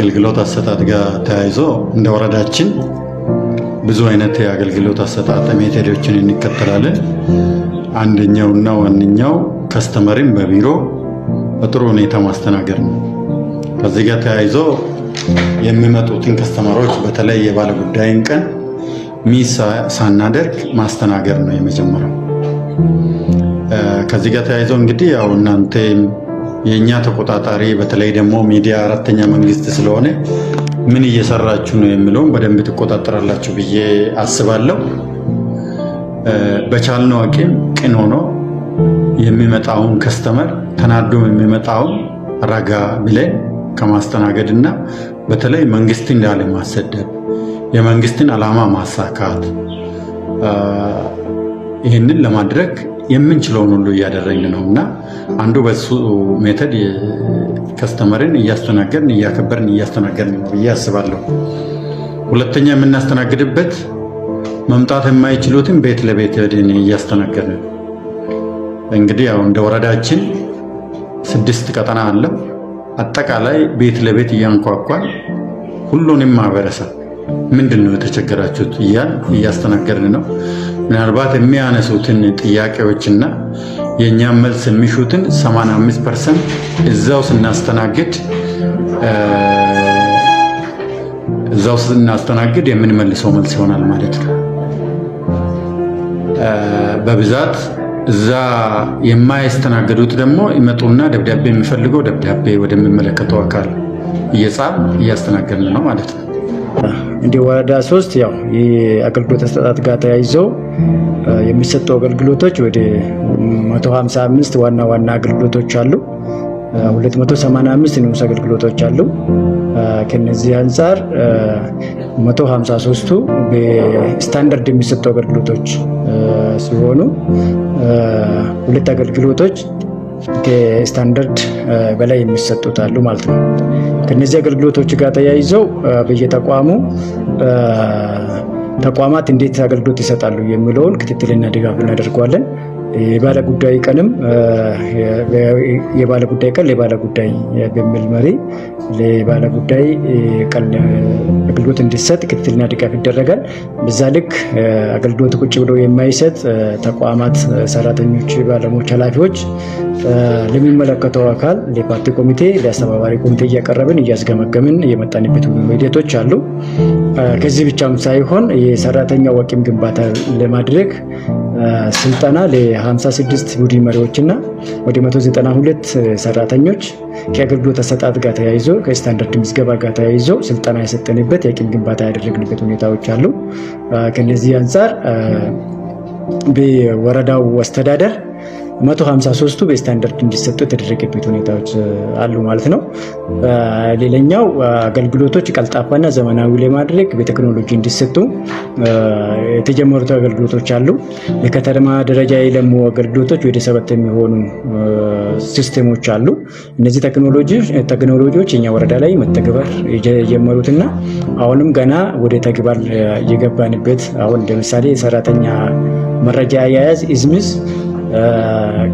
ከአገልግሎት አሰጣጥ ጋር ተያይዞ እንደ ወረዳችን ብዙ አይነት የአገልግሎት አሰጣጥ method ኦችን እንከተላለን። አንደኛውና ዋነኛው customer ን በቢሮ በጥሩ ሁኔታ ማስተናገድ ነው። ከዚህ ጋር ተያይዞ የሚመጡትን customer ኦች በተለይ የባለ ጉዳይን ቀን miss ሳናደርግ ማስተናገድ ነው የመጀመሪያው። ከዚህ ጋር ተያይዞ እንግዲህ ያው እናንተ የእኛ ተቆጣጣሪ በተለይ ደግሞ ሚዲያ አራተኛ መንግስት ስለሆነ ምን እየሰራችሁ ነው የሚለውን በደንብ ትቆጣጠራላችሁ ብዬ አስባለሁ። በቻልነው አቅም ቅን ሆኖ የሚመጣውን customer ተናዶም የሚመጣውን ረጋ ብለን ከማስተናገድ እና በተለይ መንግስትን እንዳለ ማሰደብ የመንግስትን ዓላማ ማሳካት ይህንን ለማድረግ የምንችለውን ሁሉ እያደረግን ነው እና አንዱ በሱ method customer ን እያስተናገድን እያከበርን እያስተናገድን ነው ብዬ አስባለሁ። ሁለተኛ የምናስተናግድበት መምጣት የማይችሉትን ቤት ለቤት ሄደን እያስተናገድን እንግዲህ ያው እንደ ወረዳችን 6 ቀጠና አለው። አጠቃላይ ቤት ለቤት እያንኳኳን ሁሉንም ማህበረሰብ ምንድን ነው የተቸገራችሁት እያልን እያስተናገድን ነው። ምናልባት የሚያነሱትን ጥያቄዎችና የእኛም መልስ የሚሹትን 85% እዛው ስናስተናግድ የምንመልሰው መልስ ይሆናል ማለት ነው። በብዛት እዛ የማያስተናግዱት ደግሞ ይመጡና ደብዳቤ የሚፈልገው ደብዳቤ ወደሚመለከተው አካል እየጻፍን እያስተናገድን ነው ማለት ነው። እንደ ወረዳ 3 ያው የአገልግሎት አሰጣጥ ጋር ተያይዘው የሚሰጡ አገልግሎቶች ወደ 155 ዋና ዋና አገልግሎቶች አሉ። 285 ንዑስ አገልግሎቶች አሉ። ከነዚህ አንጻር 153ቱ በስታንዳርድ የሚሰጡ አገልግሎቶች ሲሆኑ ሁለት አገልግሎቶች ከስታንዳርድ በላይ የሚሰጡት አሉ ማለት ነው። ከነዚህ አገልግሎቶች ጋር ተያይዘው በየተቋሙ ተቋማት እንዴት አገልግሎት ይሰጣሉ የሚለውን ክትትልና ድጋፍ እናደርገዋለን። የባለ ጉዳይ ቀንም የባለ ጉዳይ ቀን ለባለ ጉዳይ በሚል መሪ ለባለ ጉዳይ ቀን አገልግሎት እንዲሰጥ ክትትልና ድጋፍ ይደረጋል። በዛ ልክ አገልግሎት ቁጭ ብሎ የማይሰጥ ተቋማት ሰራተኞች፣ ባለሙያዎች፣ ኃላፊዎች ለሚመለከተው አካል ለፓርቲ ኮሚቴ፣ ለአስተባባሪ ኮሚቴ እያቀረብን እያስገመገምን የመጣንበት ሂደቶች አሉ። ከዚህ ብቻም ሳይሆን የሰራተኛው አቅም ግንባታ ለማድረግ ስልጠና ለ56 ቡድን መሪዎችና ወደ 192 ሰራተኞች ከአገልግሎት አሰጣጥ ጋር ተያይዞ ከስታንዳርድ ምዝገባ ጋር ተያይዞ ስልጠና የሰጠንበት የአቅም ግንባታ ያደረግንበት ሁኔታዎች አሉ። ከነዚህ አንጻር በወረዳው አስተዳደር 153ቱ በስታንዳርድ እንዲሰጡ የተደረገበት ሁኔታዎች አሉ ማለት ነው። ሌላኛው አገልግሎቶች ቀልጣፋና ዘመናዊ ለማድረግ በቴክኖሎጂ እንዲሰጡ የተጀመሩት አገልግሎቶች አሉ። በከተማ ደረጃ የለሙ አገልግሎቶች ወደ 7 የሚሆኑ system ኦች አሉ። እነዚህ ቴክኖሎጂዎች እኛ ወረዳ ላይ መተግበር የጀመሩትና አሁንም ገና ወደ ተግባር የገባንበት አሁን ለምሳሌ የሰራተኛ መረጃ አያያዝ ኢዝምዝ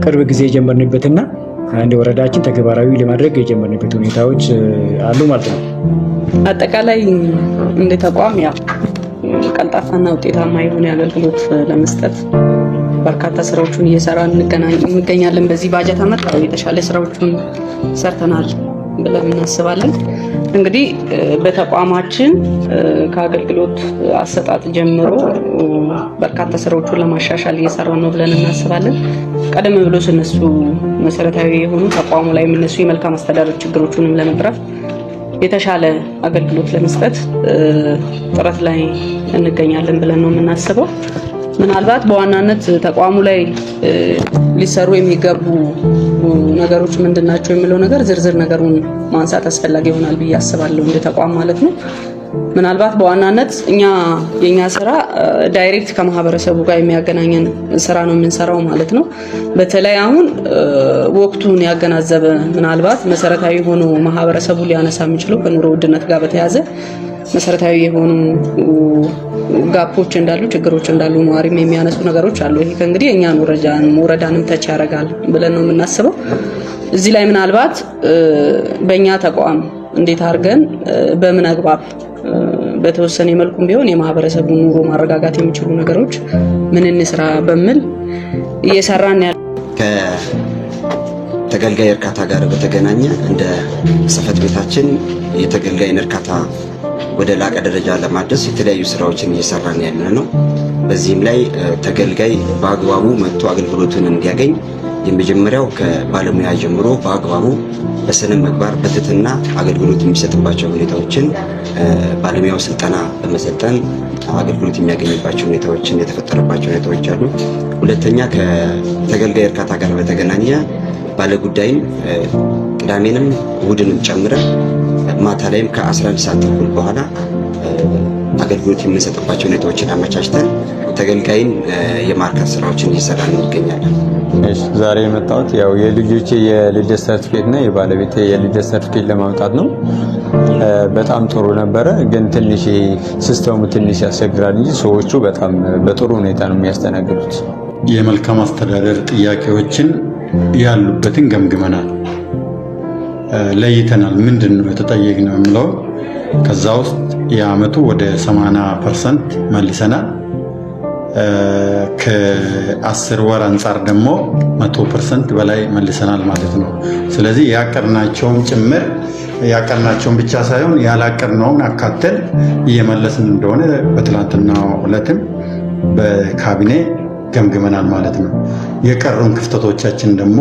ቅርብ ጊዜ የጀመርንበትና እንደ ወረዳችን ተግባራዊ ለማድረግ የጀመርንበት ሁኔታዎች አሉ ማለት ነው። አጠቃላይ እንደ ተቋም ያው ቀልጣፋና ውጤታማ የሆነ አገልግሎት ለመስጠት በርካታ ስራዎችን እየሰራ እንገኛለን። በዚህ ባጀት ዓመት የተሻለ ስራዎችን ሰርተናል ብለን እናስባለን። እንግዲህ በተቋማችን ከአገልግሎት አሰጣጥ ጀምሮ በርካታ ስራዎችን ለማሻሻል እየሰራ ነው ብለን እናስባለን። ቀደም ብሎ ስነሱ መሰረታዊ የሆኑ ተቋሙ ላይ የሚነሱ የመልካም አስተዳደር ችግሮቹንም ለመቅረፍ የተሻለ አገልግሎት ለመስጠት ጥረት ላይ እንገኛለን ብለን ነው የምናስበው። ምናልባት በዋናነት ተቋሙ ላይ ሊሰሩ የሚገቡ ነገሮች ምንድን ናቸው የሚለው ነገር ዝርዝር ነገሩን ማንሳት አስፈላጊ ይሆናል ብዬ አስባለሁ፣ እንደ ተቋም ማለት ነው። ምናልባት በዋናነት እኛ የኛ ስራ direct ከማህበረሰቡ ጋር የሚያገናኘን ስራ ነው የምንሰራው ማለት ነው። በተለይ አሁን ወቅቱን ያገናዘበ ምናልባት መሰረታዊ የሆኑ ማህበረሰቡ ሊያነሳ የሚችለው ከኑሮ ውድነት ጋር በተያያዘ መሰረታዊ የሆኑ gap ኦች እንዳሉ ችግሮች እንዳሉ ነዋሪም የሚያነሱ ነገሮች አሉ። ይሄ ከእንግዲህ የእኛን ወረዳንም touch ያደርጋል ብለን ነው የምናስበው። እዚህ ላይ ምናልባት በእኛ ተቋም እንዴት አድርገን በምን አግባብ በተወሰነ መልኩም ቢሆን የማህበረሰቡን ኑሮ ማረጋጋት የሚችሉ ነገሮች ምን እንስራ በሚል እየሰራን ያለ። ከተገልጋይ እርካታ ጋር በተገናኘ እንደ ጽህፈት ቤታችን የተገልጋይን እርካታ ወደ ላቀ ደረጃ ለማድረስ የተለያዩ ስራዎችን እየሰራን ያለ ነው። በዚህም ላይ ተገልጋይ በአግባቡ መጥቶ አገልግሎቱን እንዲያገኝ የመጀመሪያው ከባለሙያ ጀምሮ በአግባቡ በስነ ምግባር በትህትና አገልግሎት የሚሰጥባቸው ሁኔታዎችን ባለሙያው ስልጠና በመሰልጠን አገልግሎት የሚያገኝባቸው ሁኔታዎችን የተፈጠረባቸው ሁኔታዎች አሉ። ሁለተኛ ከተገልጋይ እርካታ ጋር በተገናኘ ባለጉዳይን ቅዳሜንም እሁድንም ጨምረን ማታ ላይም ከ11 ሰዓት ተኩል በኋላ አገልግሎት የምንሰጥባቸው ሁኔታዎችን አመቻችተን ተገልጋይን የማርካት ስራዎችን እየሰራን እንገኛለን። ዛሬ የመጣሁት ያው የልጆቼ የልደት ሰርቲፊኬት እና የባለቤቴ የልደት ሰርቲፊኬት ለማምጣት ነው። በጣም ጥሩ ነበረ፣ ግን ትንሽ system ኡ ትንሽ ያስቸግራል እንጂ ሰዎቹ በጣም በጥሩ ሁኔታ ነው የሚያስተናግዱት። የመልካም አስተዳደር ጥያቄዎችን ያሉበትን ገምግመናል፣ ለይተናል። ምንድን ነው የተጠየቅነው የሚለው ከዛ ውስጥ የአመቱ ወደ 80% መልሰናል። ከ10 ወር አንጻር ደግሞ 100% በላይ መልሰናል ማለት ነው። ስለዚህ ያቀድናቸውን ጭምር ያቀድናቸውን ብቻ ሳይሆን ያላቀድነውን አካተል እየመለስን እንደሆነ በትላንትናው ዕለትም በካቢኔ ገምግመናል ማለት ነው። የቀሩን ክፍተቶቻችን ደግሞ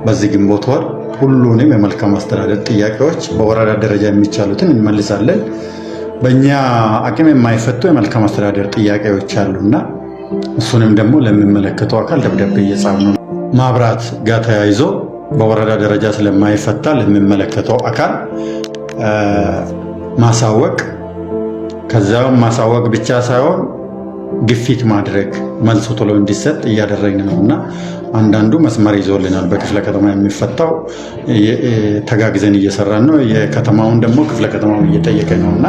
በዚህ ግንቦት ወር ሁሉንም የመልካም አስተዳደር ጥያቄዎች በወረዳ ደረጃ የሚቻሉትን እንመልሳለን። በእኛ አቅም የማይፈቱ የመልካም አስተዳደር ጥያቄዎች አሉና እሱንም ደግሞ ለሚመለከተው አካል ደብዳቤ እየጻፍን ነው። ማብራት ጋር ተያይዞ በወረዳ ደረጃ ስለማይፈታ ለሚመለከተው አካል ማሳወቅ፣ ከዚያም ማሳወቅ ብቻ ሳይሆን ግፊት ማድረግ መልሱ ቶሎ እንዲሰጥ እያደረግን ነው እና አንዳንዱ መስመር ይዞልናል። በክፍለ ከተማ የሚፈታው ተጋግዘን እየሰራን ነው። የከተማውን ደግሞ ክፍለ ከተማውን እየጠየቀ ነው እና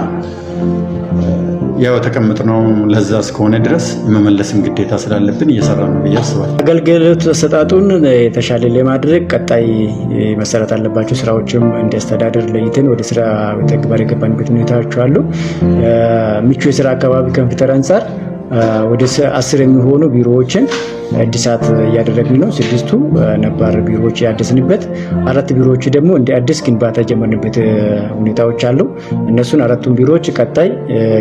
ያው የተቀመጥነው ለዛ እስከሆነ ድረስ መመለስም ግዴታ ስላለብን እየሰራ ነው ብዬ አስባለሁ። አገልግሎት አሰጣጡን የተሻለ ለማድረግ ቀጣይ መሰራት አለባቸው ስራዎችም እንደ አስተዳደር ለይተን ወደ ስራ ተግባር የገባንበት ሁኔታዎች አሉ። ምቹ የስራ አካባቢ ከመፍጠር አንጻር ወደ 10 የሚሆኑ ቢሮዎችን እድሳት እያደረግን ነው። 6ቱ ነባር ቢሮዎች ያደስንበት፣ 4 ቢሮዎች ደግሞ እንደ አዲስ ግንባታ የጀመርንበት ሁኔታዎች አሉ። እነሱን 4ቱን ቢሮዎች ቀጣይ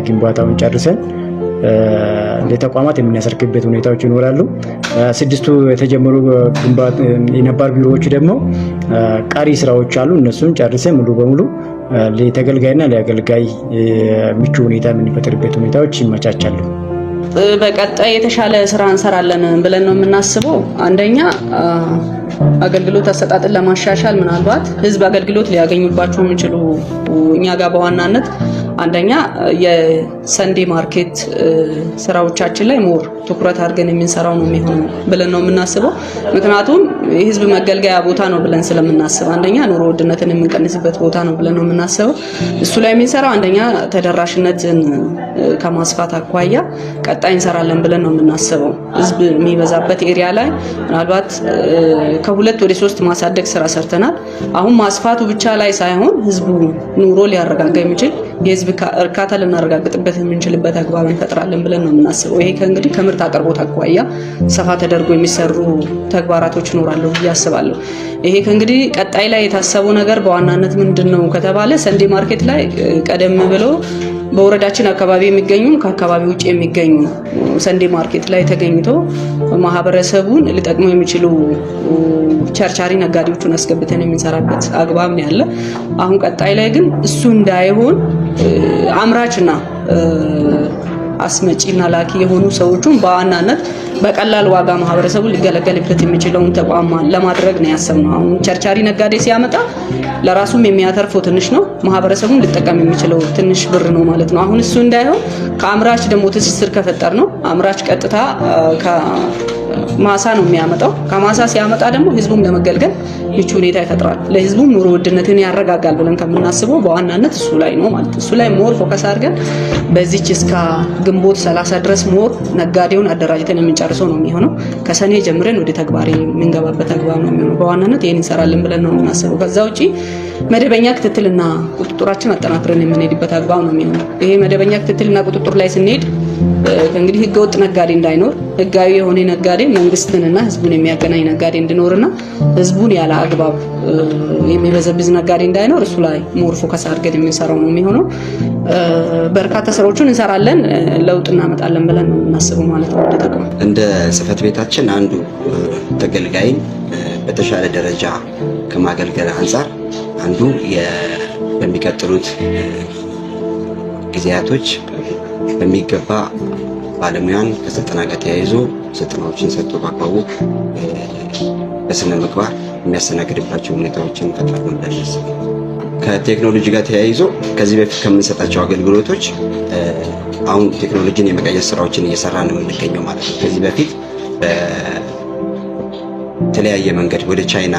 ግንባታውን ጨርሰን ለተቋማት የምናስረክብበት ሁኔታዎች ይኖራሉ። 6ቱ የተጀመሩ የነባር ቢሮዎች ደግሞ ቀሪ ስራዎች አሉ። እነሱን ጨርሰን ሙሉ በሙሉ ለተገልጋይና ለአገልጋይ ምቹ ሁኔታ የምንፈጥርበት ሁኔታዎች ይመቻቻሉ። በቀጣይ የተሻለ ስራ እንሰራለን ብለን ነው የምናስበው። አንደኛ አገልግሎት አሰጣጥን ለማሻሻል ምናልባት ህዝብ አገልግሎት ሊያገኙባቸው የሚችሉ እኛ ጋር በዋናነት አንደኛ የ Sunday market ስራዎቻችን ላይ more ትኩረት አድርገን የምንሰራው ነው የሚሆነው ብለን ነው የምናስበው። ምክንያቱም የህዝብ መገልገያ ቦታ ነው ብለን ስለምናስብ፣ አንደኛ ኑሮ ውድነትን የምንቀንስበት ቦታ ነው ብለን ነው የምናስበው። እሱ ላይ የምንሰራው አንደኛ ተደራሽነትን ከማስፋት አኳያ ቀጣይ እንሰራለን ብለን ነው የምናስበው። ህዝብ የሚበዛበት area ላይ ምናልባት ከ2 ወደ 3 ማሳደግ ስራ ሰርተናል። አሁን ማስፋቱ ብቻ ላይ ሳይሆን ህዝቡ ኑሮ ሊያረጋጋ የሚችል የህዝብ እርካታ ልናረጋግጥበት የምንችልበት አግባብ እንፈጥራለን ብለን ነው የምናስበው። ይሄ ከእንግዲህ ከምርት አቅርቦት አኳያ ሰፋ ተደርጎ የሚሰሩ ተግባራቶች ይኖራሉ ብዬ አስባለሁ። ይሄ ከእንግዲህ ቀጣይ ላይ የታሰበው ነገር በዋናነት ምንድን ነው ከተባለ Sunday market ላይ ቀደም ብሎ በወረዳችን አካባቢ የሚገኙ ከአካባቢ ውጭ የሚገኙ Sunday market ላይ ተገኝቶ ማህበረሰቡን ሊጠቅሙ የሚችሉ ቸርቻሪ ነጋዴዎቹን አስገብተን የምንሰራበት አግባብ ነው ያለ። አሁን ቀጣይ ላይ ግን እሱ እንዳይሆን አምራችና አስመጪና ላኪ የሆኑ ሰዎቹን በዋናነት በቀላል ዋጋ ማህበረሰቡ ሊገለገልበት የሚችለውን ተቋም ለማድረግ ነው ያሰብነው። አሁን ቸርቻሪ ነጋዴ ሲያመጣ ለራሱም የሚያተርፈው ትንሽ ነው፣ ማህበረሰቡም ሊጠቀም የሚችለው ትንሽ ብር ነው ማለት ነው። አሁን እሱ እንዳይሆን ከአምራች ደግሞ ትስስር ከፈጠር ነው አምራች ቀጥታ ከማሳ ነው የሚያመጣው። ከማሳ ሲያመጣ ደግሞ ህዝቡም ለመገልገል ምቹ ሁኔታ ይፈጥራል። ለህዝቡም ኑሮ ውድነትን ያረጋጋል ብለን ከምናስበው በዋናነት እሱ ላይ ነው ማለት፣ እሱ ላይ more focus አድርገን በዚች እስከ ግንቦት 30 ድረስ more ነጋዴውን አደራጅተን የምንጨርሰው ነው የሚሆነው። ከሰኔ ጀምረን ወደ ተግባር የምንገባበት ተግባር ነው የሚሆነው። በዋናነት ይህን እንሰራለን ብለን ነው የምናስበው። ከዛ ውጪ መደበኛ ክትትልና ቁጥጥራችን አጠናክረን የምንሄድበት አግባብ ነው የሚሆነው። ይሄ መደበኛ ክትትልና ቁጥጥር ላይ ስንሄድ እንግዲህ ህገወጥ ነጋዴ እንዳይኖር፣ ህጋዊ የሆነ ነጋዴ፣ መንግስትንና ህዝቡን የሚያገናኝ ነጋዴ እንዲኖርና ህዝቡን ያለ አግባብ የሚበዘብዝ ነጋዴ እንዳይኖር እሱ ላይ more focus አድርገን የምንሰራው ነው የሚሆነው። በርካታ ስራዎችን እንሰራለን፣ ለውጥ እናመጣለን ብለን ነው የምናስበው ማለት ነው። ወደ ተቋም እንደ ጽህፈት ቤታችን አንዱ ተገልጋይን በተሻለ ደረጃ ከማገልገል አንጻር አንዱ በሚቀጥሉት ጊዜያቶች በሚገባ ባለሙያን ከስልጠና ጋር ተያይዞ ስልጠናዎችን ሰጥቶ በአግባቡ በስነ ምግባር የሚያስተናግድባቸው ሁኔታዎችን እንፈጥራለን ብለን እናስባለን። ከቴክኖሎጂ ጋር ተያይዞ ከዚህ በፊት ከምንሰጣቸው አገልግሎቶች አሁን ቴክኖሎጂን የመቀየር ስራዎችን እየሰራ ነው የምንገኘው ማለት ነው። ከዚህ በፊት በተለያየ መንገድ ወደ ቻይና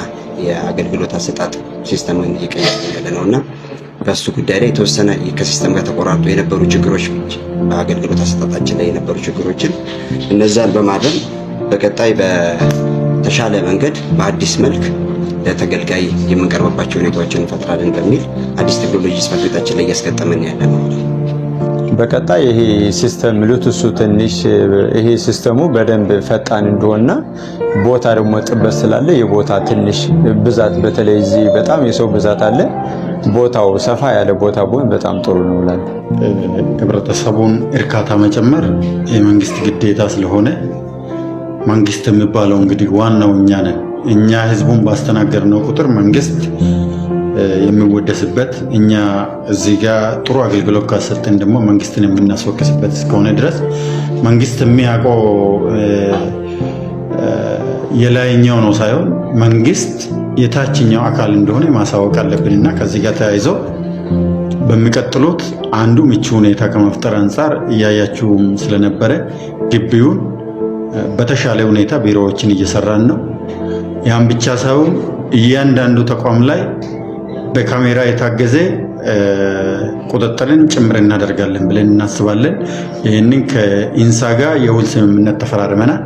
የአገልግሎት አሰጣጥ system ን እየቀየርን ያለ ነው እና በእሱ ጉዳይ ላይ የተወሰነ ከ system ጋር ተቆራርጦ የነበሩ ችግሮች፣ በአገልግሎት አሰጣጣችን ላይ የነበሩ ችግሮችን እነዛን በማረም በቀጣይ በተሻለ መንገድ በአዲስ መልክ ለተገልጋይ የምንቀርብባቸው ሁኔታዎችን እንፈጥራለን በሚል አዲስ ቴክኖሎጂ ጽሕፈት ቤታችን ላይ እያስገጠመን ያለ ነው። በቀጣይ ይሄ system ሉትሱ ትንሽ ይሄ system ኡ በደንብ ፈጣን እንደሆነና ቦታ ደግሞ ጥበት ስላለ የቦታ ትንሽ ብዛት፣ በተለይ እዚህ በጣም የሰው ብዛት አለ። ቦታው ሰፋ ያለ ቦታ ቢሆን በጣም ጥሩ ነው እላለሁ። ህብረተሰቡን እርካታ መጨመር የመንግስት ግዴታ ስለሆነ፣ መንግስት የሚባለው እንግዲህ ዋናው እኛ ነን። እኛ ህዝቡን ባስተናገድነው ቁጥር መንግስት የሚወደስበት፣ እኛ እዚህ ጋር ጥሩ አገልግሎት ካሰጠን ደግሞ መንግስትን የምናስወቅስበት እስከሆነ ድረስ፣ መንግስት የሚያውቀው የላይኛው ነው ሳይሆን መንግስት የታችኛው አካል እንደሆነ ማሳወቅ አለብን እና ከዚህ ጋር ተያይዞ በሚቀጥሉት አንዱ ምቹ ሁኔታ ከመፍጠር አንጻር እያያችሁም ስለነበረ ግቢውን በተሻለ ሁኔታ ቢሮዎችን እየሰራን ነው። ያን ብቻ ሳይሆን እያንዳንዱ ተቋም ላይ በካሜራ የታገዘ ቁጥጥርን ጭምር እናደርጋለን ብለን እናስባለን። ይህንን ከኢንሳ ጋር የውል ስምምነት ተፈራርመናል።